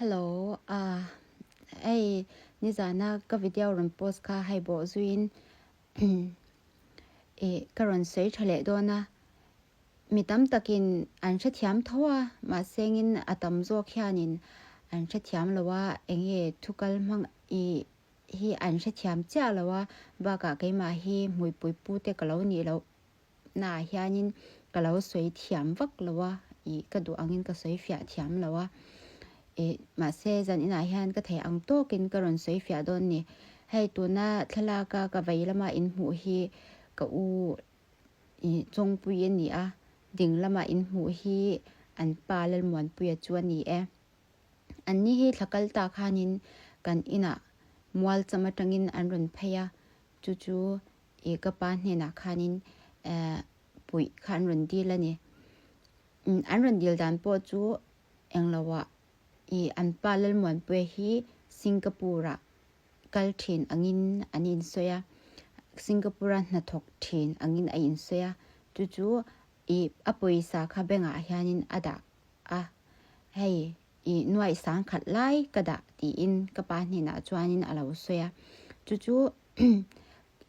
Hello, ah hei nizana ka video rawn post kha hei bawh zuiin ih ka rawn sawi tha leh dawn a, mi tam takin an hrethiam tho a, mahse engin a tam zawk hianin an hrethiam lo a, enge thu kal hmang ih hi an hrethiam chiah lo a, bakah keimah hi hmuipui pu te ka lo nih loh. Naah hianin ka lo sawi thiam vak lo a, ih ka duh angin ka sawi fiah thiam lo a. Ih mahse zan inah hian ka theih ang tawkin ka rawn sawi fiah dawn ni. Hei tuna thlalaka ka vei lama inhmuh hi ka u ih Chawngpui a ni a, ding lama inhmuh hi an pa Lalmuanpuia chu a ni e. Anni hi thla kal ta khanin kan inah mualcham atangin an rawn phei a, chu chu I ka pa hnenah khanin puih kha an rawn dil a ni. An rawn dil dan pawh chu engloah i an pa Lalmuanpuia hi Singapore-ah kal thin angin an insawi a, Singapore-a hnathawk thin angin a insawi a, chu chu i a pawisa kha bank-ah hianin a dah a, hei i nuaih sangkhat lai ka dah tiin ka pa hnenah chuanin a lo sawi a, chu chu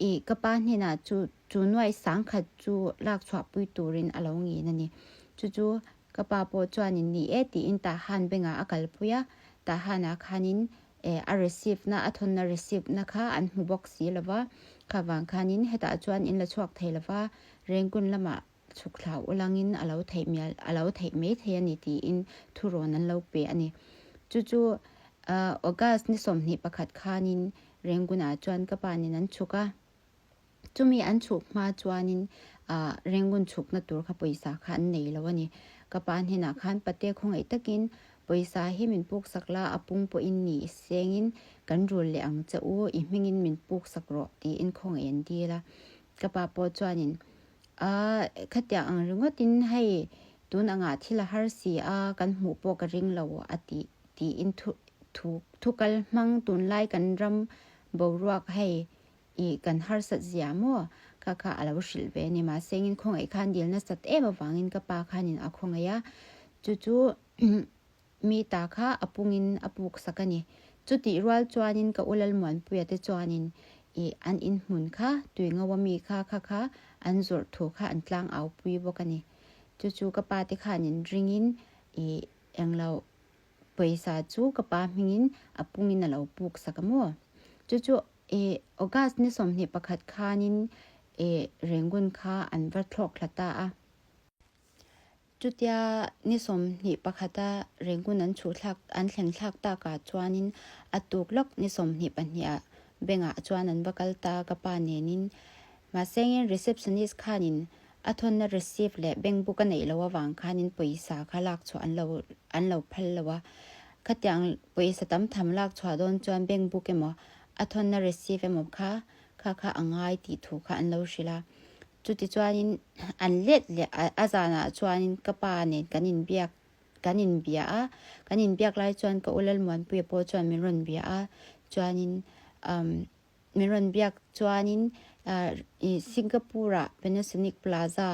I ka pa hnenah chu chu nuaih sangkhat chu lak chhuahpui turin a lo ngin a ni. Chu chu ka pa pawh chuanin ni e tiin Tahan bengah a kalpui a, Tahanah khanin eh a receipt na a thawnna receipt na kha an hmu bawk si lo va, kha vang khanin hetah chuan in la chhuak thei lo va, Rengkun lamah chhuk thlau ulangin a lo theih mial a lo theih mai thei a ni tiin thurawn an lo pe a ni. Chu chu August ni 21 khanin Rangoon-ah chuan ka pa nen an chhuk a, chumi an chhuk hma chuanin Rangoon chhukna tur kha pawisa kha an nei lo a ni. Ka pa hnenah khan pate khawngaih takin pawisa hi min puk sak la, a pung pawhin ni i sengin kan rul leh ang che u, i hmingin min puk sak rawh tiin khawngaih an dil a. Ka pa pawh chuanin A, khatiang ang ringawtin hei tun angah thil a har si a, kan hmuh pawh ka ring lo a ti tiin thu thu thu kal hmang tunlai kan ram boruak hei i kan harsat zia maw kha kha a lo hrilh ve a ni. Mahse engin khawngaih khan dil nasat em avangin ka pa khanin a khawngaih a, chu chu mi ta kha a pungin a puk sak a ni. Chutih rual chuanin ka u Lalmuanpuia te chuanin ih an inhmun kha Tuingawa mi kha kha kha an zawrh thu kha an tlang au pui bawk a ni. Chu chu ka pa te khanin ringin ih englo pawisa chu ka pa hmingin a pungin a lo puk sak a maw. Chu chu ih August ni 21 khanin ih Rengun kha an va thlawk thla ta a. Chutia ni 21 a Rangoon an chhuh thlak an thleng thlak takah chuanin a tuk lawk ni 22 ah bank ah chuan an va kal ta ka pa nenin. Mahse engin receptionist khanin a thawnna receipt leh bank book a neih loh avang khanin pawisa kha lak chhuah an lo an lo phal lo a. Khatiang pawisa tam tham lak chhuah dawn chuan bank book emaw a thawnna receipt emaw kha kha kha a ngai tih thu kha an lo hrilh a. Chutichuanin an let leh a zanah chuanin ka pa nen kan inbiak kan inbia a, kan inbiak lai chuan ka u Lalmuanpuia pawh chuan min rawn bia a, chuanin umm min rawn biak chuanin ah ih Singapore-ah Panasonic Plaza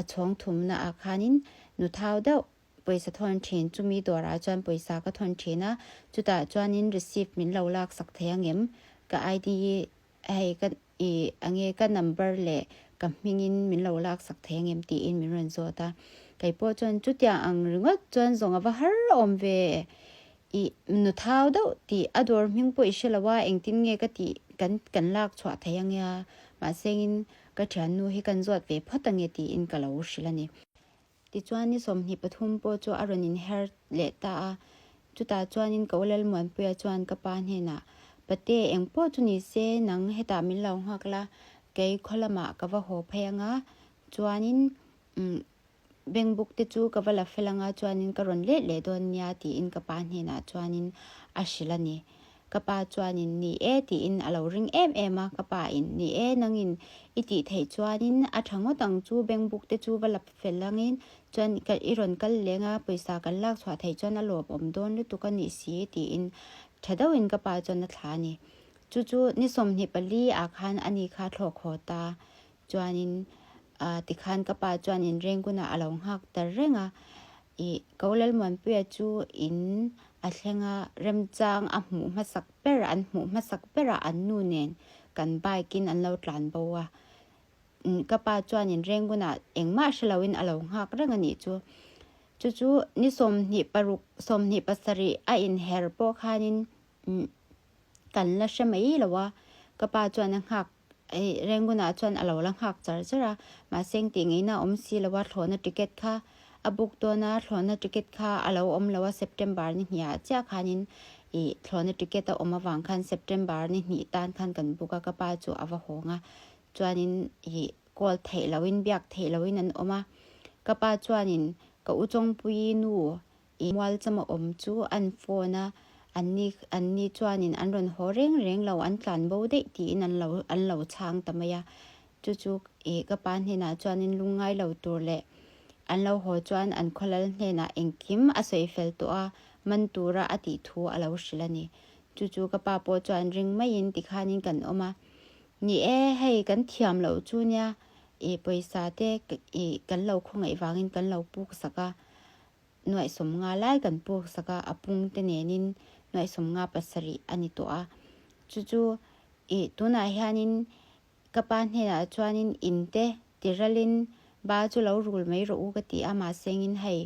a chhawng thumna ah khanin nu thau deuh pawisa thawn thin chumi dawrah chuan pawisa ka thawn thin a, chutah chuanin receipt min lo laksak thei angem ka ID Hei ka i ange ka number leh ka hmingin min lo laksak thei angem tiin min rawn zawt a. Kei pawh chuan chutiang ang ringawt chuan zawng a va har awm ve. I nu thau deuh tih a dawr hming pawh i hre lo a, engtin nge ka tih kan kan lak chhuah thei ange a, mahse engin ka thiannu hi kan zawt ve phawt ange tiin ka lo hrilh a ni. Tichuan ni 23 pawh chu a rawn inher leh ta a, chutah chuanin ka u Lalmuanpuia chuan ka pa hnenah, Pate, eng pawh chu ni se, nang hetah min lo nghak la, kei khaw lamah ka va haw phei anga, chuanin umm bank book te chu ka va la fel anga chuanin ka rawn let leh dawn nia tiin ka pa hnenah chuanin a hrilh a ni. Ka pa chuanin, Ni e tiin a lo ring em em a, ka pa in, Ni e, nangin i tih theih chuanin a tha ngawt ang chu, bank book te chu va la fel angin chuan ka i rawn kal leng a, pawisa kan lak chhuah theih chuan a lawm awm dawn lutuk a nih si tiin tha deuhin ka pa chuan a thla a ni. Chu chu ni 24 ah khan a ni kha thlawk haw ta chuanin ah tikhan ka pa chuanin Rengunah a lo nghak ta reng a, ih Ko Lalmuanpuia chu in. a thleng a, remchang a hmuh hmasak ber an hmuh hmasak berah an nu nen kan bike in an lo tlan bo a. Ka pa chuanin Rengunah engmah hre loin a lo nghak reng a nih chu. Chu chu ni 26, 27 a inher pawh khanin kan la hre mai lo a, ka pa chuan a nghak Rengunah chuan a lo la nghak char char a, mahse engtih ngeina a awm si lo a, thlawhna ticket kha a book dawn a, thlawhna ticket kha a lo awm lo a, September ni hniah chiah khanin ih thlawhna ticket a awm avang khan September ni hnih tan khan kan book a, ka pa chu a va hawng a, chuanin ih call theih loin biak theih loin an awm a, ka pa chuanin ka u Chawngpuii nu ih mualchama awm chu an phone a, anni anni chuanin an rawn haw reng reng lo, an tlan bo daih tiin an lo an lo chhang ta mai a, chu chu ih ka pa hnenah chuanin lungngai lo tur leh an lo haw chuan an khawlal hnenah engkim a sawi fel tawh a, man tura a tih thu a lo hrilh a ni. Chu chu ka pa pawh chuan ring maiin tikhanin kan awm a, Ni e, hei kan thiam loh chu nia, i pawisa te i kan lo khawngaih vangin kan lo puk sak a, nuaihsawm nga lai kan puk sak a, a pung te nenin nuaihsawm nga pasarih a ni tawh a. Chu chu i tunah hianin ka pa hnenah chuanin in te tiralin ba chu lo rul mai rawh u ka ti a, mahsengin hei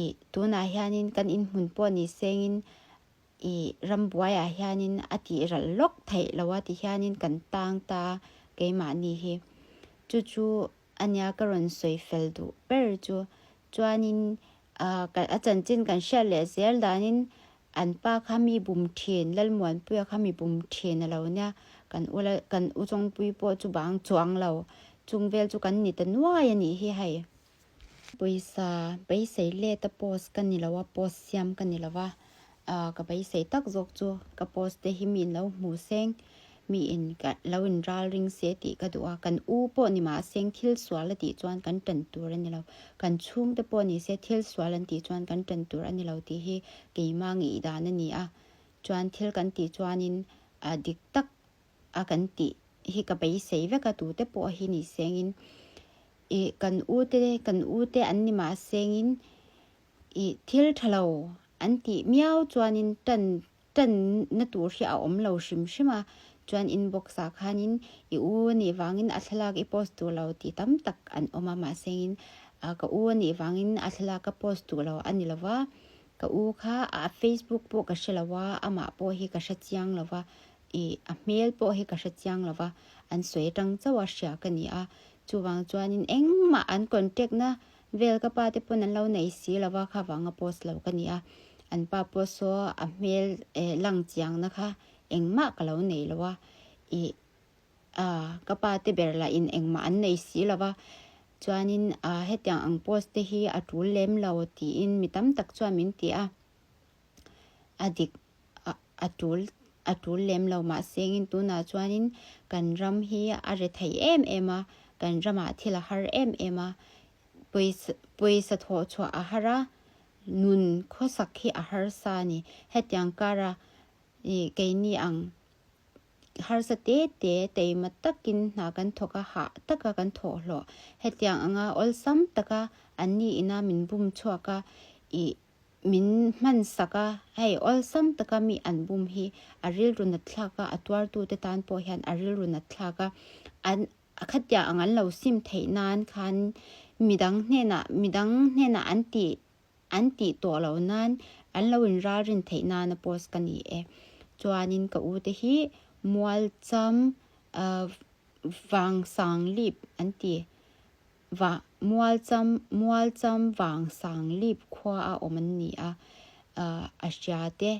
i tunah hianin kan inhmun pawh ni sengin I rambuaiah hianin a tih ralh lawk theih lo a ti hianin kan tang ta keimahni hi. Chu chu ania ka rawn sawi fel duh ber chu. Chuanin a chanchin kan hriat leh zel danin an pa kha mi bum thin, Lalmuanpuia kha mi bum thin a lo nia. Kan u kan u Chawngpui pawh chu bang chuang lo. Chung vel chu kan ni ta nuai a nih hi hei. Pawisa beisei let a post ka ni lo a, post siam ka ni lo a, ka beisei tak zawk chu ka post te hi mi in lo hmu seng, mi in ka lo in ral ring se tih ka duh a, kan u pawh ni mah seng thil sual a tih chuan kan tan tur a ni lo, kan chhung te pawh ni se thil sual an tih chuan kan tan tur a ni lo tih hi keimah ngeidan a ni a, chuan thil kan tih chuanin dik tak a kan tih hi ka beisei vek a tute pawh hi ni sengin ih kan u te kan u te an ni mah sengin ih thil tha lo an tih miau chuanin tan tan na tur hi a awm lo hrim hrim a chuan inbox ah khanin i u a nih vangin a thlalak i post tur lo tih tam tak an awm a mahsengin ka u a nih vangin a thlalak ka post tur lo a ni lo va ka u kha a facebook pawh ka hre lo a amah pawh hi ka hre chiang lo va Ih, a hmel pawh hi ka hre chiang lo va, an sawi atang chauh a hria ka ni a, chuvang chuanin engmah an contact na vel ka pa te pawn an lo nei si lo va, kha vanga post lo ka ni a, an pa pawh saw a hmel eh lang chiang na kha engmah ka lo nei lo a, ih ah ka pa te ber lah in engmah an nei si lo va, chuanin ah hetiang ang post te hi a tul lem lo tiin mi tam tak chuan min ti a, a dik. a tul a tul lem lo mahse engin tunah chuanin kan ram hi a re thei em em a kan ramah thil a har em em a pawisa pawisa thawh chhuah a har a nun khawsak hi a harsa a ni hetiang kara ih keini ang harsa te te teima takin hna kan thawk a hah taka kan thawh hlawh hetiang anga awlsam taka an ni ina min bum chhuak a ih. Min hman sak a, hei awlsam taka mi an bum hi a rilru nat thlak a, a tuartute tan pawh hian a rilru nat thlak a, an a khatiang ang an lo sim theih nan khan midang hnenah midang hnenah an tih an tih tawh loh nan an lo inralrin theih nana post ka ni e. Chuanin ka u te hi Mualcham Vangsanglip an ti. Va Mualcham Mualcham vang sang lip khua a awm an ni a, a hria te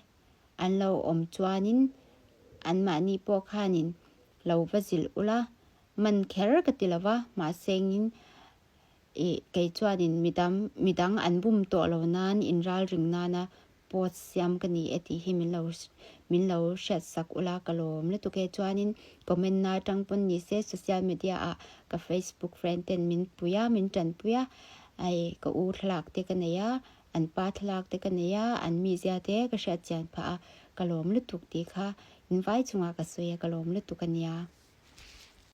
an lo awm chuanin anmahni pawh khanin lo va zilh ula, man kher ka ti lo va, mahsengin ih kei chuanin midang midang an bum tawh lo nan inralring nana Post siam ka ni e tih hi min lo min lo hriat sak ula ka lawm lutuk e. Chuanin comment na atang pawn ni se social media ah ka facebook friend ten min pui a min tanpui a ai ka u thlalak te ka nei a an pa thlalak te ka nei a an mizia te ka hriat chian phah a ka lawm lutuk tih kha invai chungah ka sawi a ka lawm lutuk a nia.